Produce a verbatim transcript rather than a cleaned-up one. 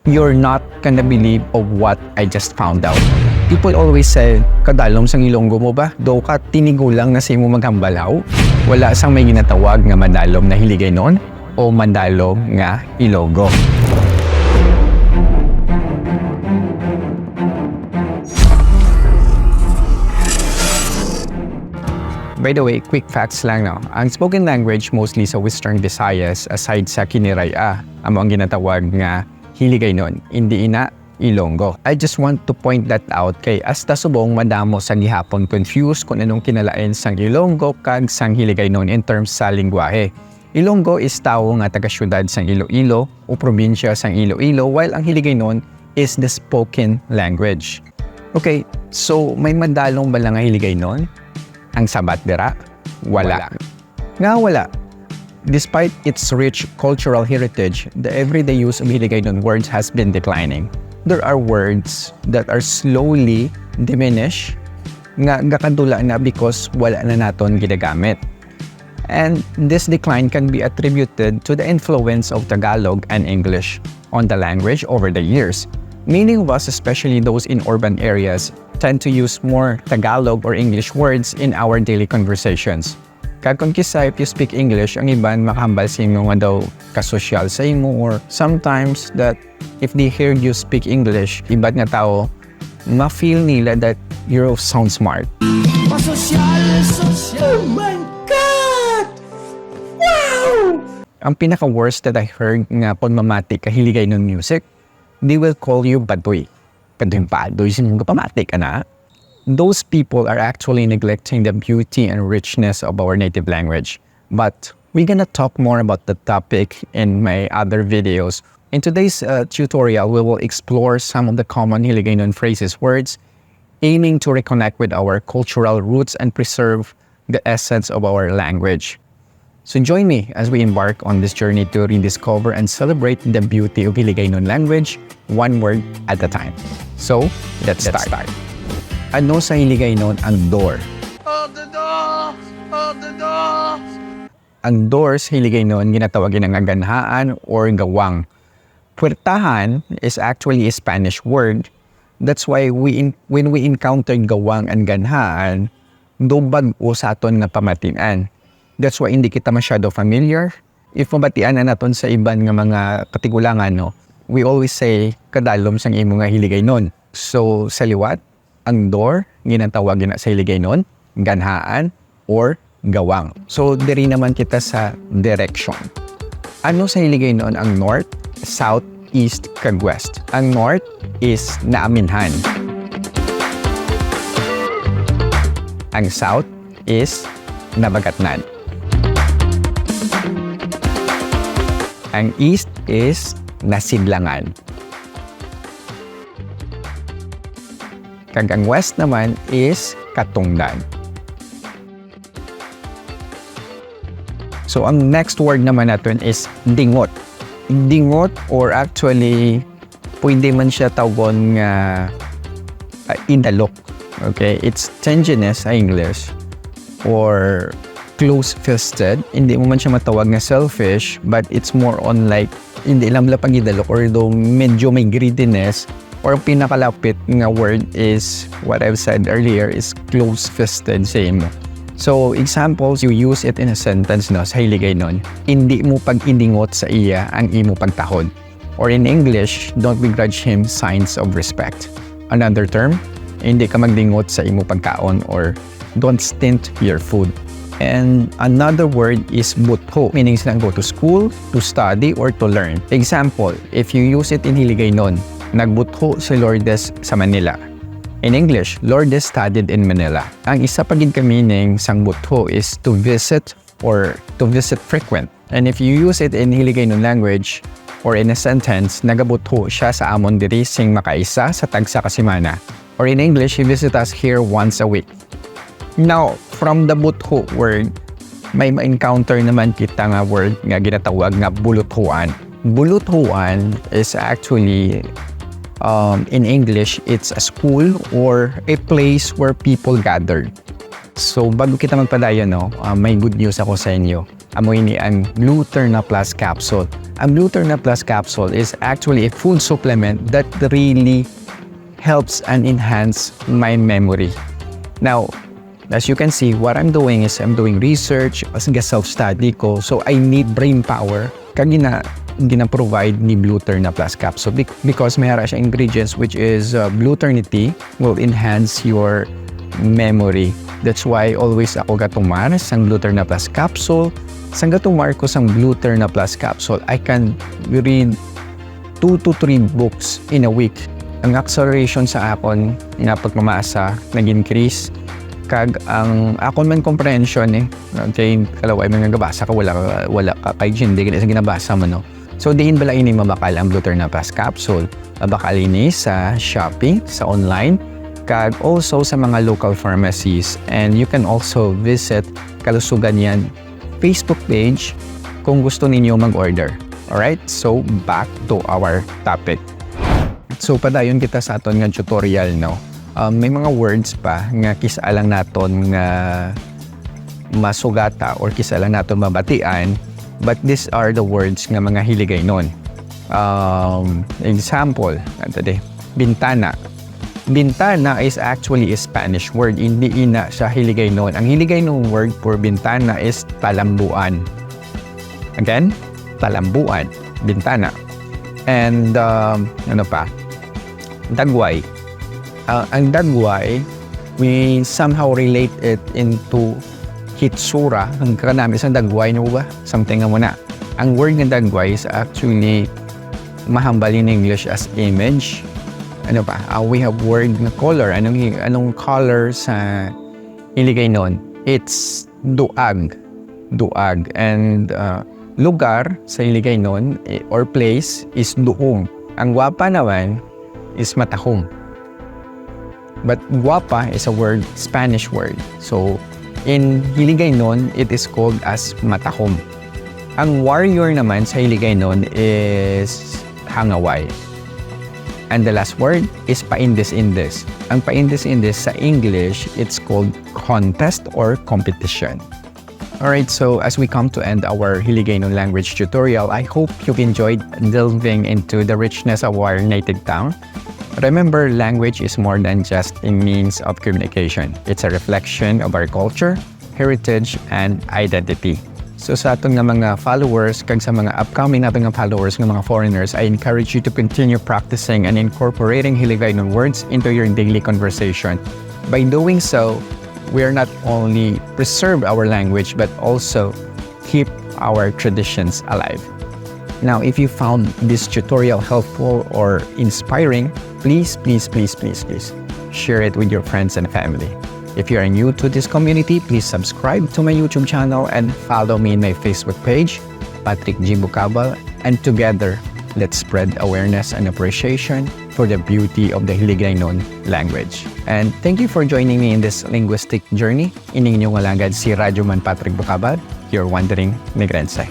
You're not gonna believe of what I just found out. People always say, "Kadalom sang Ilonggo mo ba? Daw ka tinigulang na sa imo maghambal, haw?" Wala sang may ginatawag nga madalom na Hiligaynon o madalom nga Ilonggo. By the way, quick facts lang, no. Ang spoken language mostly sa Western Visayas, aside sa Kiniray-a, amo ang ginatawag nga Hiligaynon, indi ina Ilonggo. I just want to point that out kay hasta subong madamo sa gihapon confused kung anong kinalain sang Ilonggo kag sang Hiligaynon in terms sa lengguwahe. Ilonggo is tawo nga taga-siyudad sang Iloilo o probinsya sang Iloilo, while ang Hiligaynon is the spoken language. Okay, so may madalom bala nga Hiligaynon? Ang sabat dira, wala. Wala. Nga wala? Despite its rich cultural heritage, the everyday use of Hiligaynon words has been declining. There are words that are slowly diminish nga gakadula na because wala na naton ginagamit. And this decline can be attributed to the influence of Tagalog and English on the language over the years. Many of us, especially those in urban areas, tend to use more Tagalog or English words in our daily conversations. Kag kung kisa, if you speak English, ang iban makahambal sa imo nga daw kasosyal sa imo, or sometimes that if they heard you speak English, iban nga tawo, ma-feel nila that you sound smart. Pasosyal, sosyal. Oh my God! Wow! Ang pinaka-worst that I heard nga pagmamati ka Hiligaynon music, they will call you badoy. Badoy-badoy sa imong pamati ka na. Those people are actually neglecting the beauty and richness of our native language. But we're gonna talk more about the topic in my other videos. In today's uh, tutorial, we will explore some of the common Hiligaynon phrases, words, aiming to reconnect with our cultural roots and preserve the essence of our language. So join me as we embark on this journey to rediscover and celebrate the beauty of Hiligaynon language, one word at a time. So, let's start. Ano sa Hiligaynon ang door? Ang door sa Hiligaynon ginatawag nga ganhaan or gawang. Puwertahan is actually a Spanish word. That's why we in, when we encounter gawang and ganhaan, do bag-o sa aton nga pamatin-an. That's why hindi kita masyado familiar. If mabatian na naton sa iban nga mga katigulangan, no, we always say, "Kadalom sang imo nga Hiligaynon." So, sa liwat, ang door ginatawag gina sa Hiligaynon, ganhaan, or gawang. So, diri naman kita sa direction. Ano sa Hiligaynon ang north, south, east, kag west? Ang north is naaminhan. Ang south is nabagatnan. Ang east is nasidlangan. Kag ang west naman is katungdan. So, ang next word naman naton is dingot. Dingot, or actually, pwede man siya tawgon nga ah, idalok. Okay? It's stinginess sa English, or close-fisted. Hindi mo man siya matawag nga selfish, but it's more on like, hindi lang lang pag-idalok, or though medyo may greediness, or ang pinakalapit nga word is what I've said earlier is close-fisted sa imo. So, examples, you use it in a sentence, no, sa Hiligaynon, "Hindi mo pag-idingot sa iya ang imo pagtahod." Or in English, "Don't begrudge him signs of respect." Another term, "Hindi ka magdingot sa imo pagkaon," or "Don't stint your food." And another word is butho, meaning sila go to school, to study, or to learn. Example, if you use it in Hiligaynon, "Nagbutho si Lourdes sa Manila." In English, "Lourdes studied in Manila." Ang isa pa gid ka meaning sang butho is to visit or to visit frequent. And if you use it in Hiligaynon language or in a sentence, "Nagabutho siya sa amon diri sing makaisa sa tagsa ka semana." Or in English, "He visit us here once a week." Now, from the butho word, may ma-encounter naman kita nga word nga ginatawag nga buluthuan. Buluthuan is actually, um, in English, it's a school or a place where people gather. So, bago kita magpadayon, no, ah, may good news ako sa inyo. Amo ini ang Gluturna Plus capsule. Ang Blue Terna Plus capsule is actually a food supplement that really helps and enhance my memory. Now, as you can see, what I'm doing is I'm doing research, as nga self-study ko. So, I need brain power. Kag gina, gina-provide ni Blue Terna Plus capsule bec-, because may ara siya ingredients, which is, uh, Blue Ternity will enhance your memory. That's why always ako gatumar sang Blue Terna Plus capsule. Sang gatumar ko sang Blue Terna Plus capsule, I can read two to three books in a week. Ang acceleration sa akon nga pagmamasa nag-increase, kag ang akon man comprehension, eh, kay kalaway man nga gabasa ka, wala ka, wala ka kay Jinde, gani sa ginabasa mo, no? So, diin bala ini mabakal ang Blue Terna Plus capsule? Mabakal ini sa Shopee, sa online, kag also sa mga local pharmacies. And you can also visit Kalusugan Yan Facebook page kung gusto ninyo mag-order. Alright? So, back to our topic. So, padayon kita sa aton nga tutorial, no? Um, may mga words pa nga kis-a lang naton nga masugata or kis-a lang naton mabatian, but these are the words nga mga Hiligaynon. Um, example, ato di, bintana. Bintana is actually a Spanish word, hindi ina siya Hiligaynon. Ang Hiligaynon word for bintana is talambuan. Again, talambuan, bintana. And, um, ano pa? Dagway. Ah, ang dagway, we somehow relate it into hitsura. Ang kanami sa dagway, no ba? Something nga muna. Ang word nga dagway is actually mahambal in English as image. Ano pa? Ah, we have word nga color. Anong hi-, anong color sa Hiligaynon? It's duag. Duag. And, uh, lugar sa Hiligaynon, eh, or place is duong. Ang guapa naman is matahom. But guapa is a word, Spanish word. So, in Hiligaynon, it is called as matahom. Ang warrior naman sa Hiligaynon is hangaway. And the last word is paindis-indis. Ang paindis-indis sa English, it's called contest or competition. Alright, so as we come to end our Hiligaynon language tutorial, I hope you've enjoyed delving into the richness of our native tongue. Remember, language is more than just a means of communication. It's a reflection of our culture, heritage, and identity. So sa aton nga mga followers kag sa mga upcoming naton nga followers nga mga foreigners, I encourage you to continue practicing and incorporating Hiligaynon words into your daily conversation. By doing so, we are not only preserve our language but also keep our traditions alive. Now, if you found this tutorial helpful or inspiring, please, please, please, please, please share it with your friends and family. If you are new to this community, please subscribe to my YouTube channel and follow me in my Facebook page, Patrick G Bucabal, and together, let's spread awareness and appreciation for the beauty of the Hiligaynon language. And thank you for joining me in this linguistic journey. Ining inyong alagad si Radyo Man Patrick Bucabal, your wandering Negrense.